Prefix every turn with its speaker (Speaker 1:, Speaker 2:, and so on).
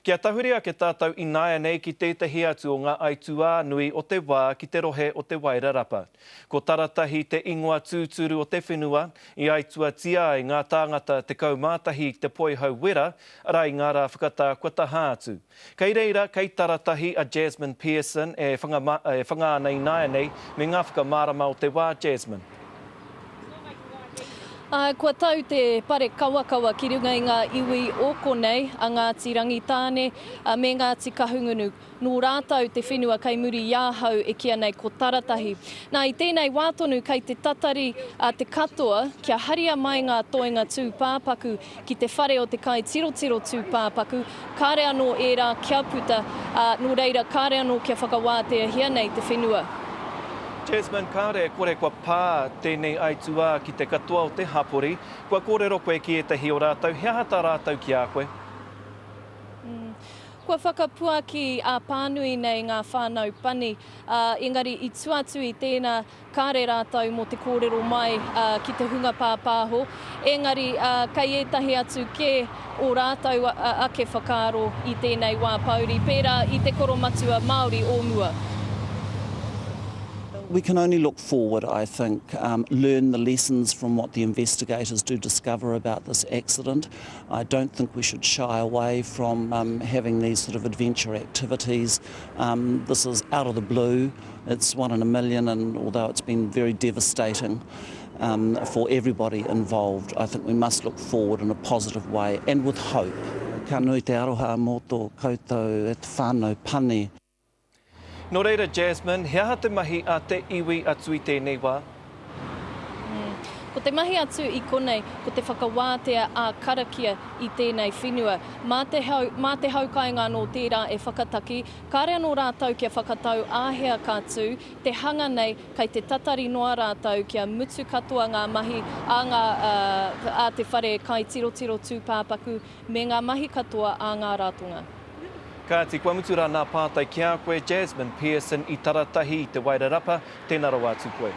Speaker 1: Kia tahuri ake tātou ināianei ki tētahi atu o ngā aituā nui o te wā ki te rohe o Te Wairarapa. Ko Taratahi te ingoa tūturu o te whenua i aituatia ai ngā tāngata 11 i te poihau wera, arā i ngā rā whakatā kua taha atu. Kei reira, kei Taratahi a Jasmine Pearson e whanga ana ināianei me ngā whakamārama o te wā, Jasmine.
Speaker 2: Ā, kua tau te pare kawakawa ki runga i ngā iwi o konei, a Ngāti Rangitāne, me Ngāti Kahungunu. Nō rātou te whenua kei muri i ahau e kīa nei ko Taratahi. Nā, i tēnei wā tonu kei te tatari a te katoa kia haria mai ngā toenga tūpāpaku ki te whare o te kaitirotiro tūpāpaku, kāre anō ērā kia puta, ā, nō reira kāre anō kia whakawāteahia nei te whenua.
Speaker 1: Jasmine, kāore e kore kua pā tēnei aituā ki te katoa o te hapori. Kua kōrero koe ki ētahi o rātou, he aha tā rātou ki a koe?
Speaker 2: Kua whakapuaki ā-pānui nei ngā whānau pani, ā, engari i tua atu i tēnā, Kāre rātou mō te kōrero mai ki te hunga pāpāho, engari kei ētahi atu kē ō rātou ake whakaaro i tēnei wā pōuri, pērā i te koromatua Māori o mua.
Speaker 3: We can only look forward, I think, learn the lessons from what the investigators do discover about this accident. I don't think we should shy away from having these sort of adventure activities. This is out of the blue. It's one in a million and although it's been very devastating um, for everybody involved, I think we must look forward in a positive way and with hope. Ka nui te aroha mō tō koutou e te whānau pani.
Speaker 1: Nō reira Jasmine, he aha te mahi a te iwi atu i tēnei wā?
Speaker 2: Ko te mahi atu i konei, ko te whakawātea ā-karakia i tēnei whenua. Mā te hau, mā te hau kāinga anō tērā e whakataki, Kāre anō rātou kia whakatau āhea ka tū te hanga nei, kei te tatari noa rātou kia mutu katoa ngā mahi a ngā, a te whare kaitirotiro tūpāpaku me ngā mahi katoa a ngā ratonga.
Speaker 1: Kāti, kua mutu rā nā pātai ki a koe, Jasmine Pearson i Taratahi i Te Wairarapa, tēnā rawa atu koe.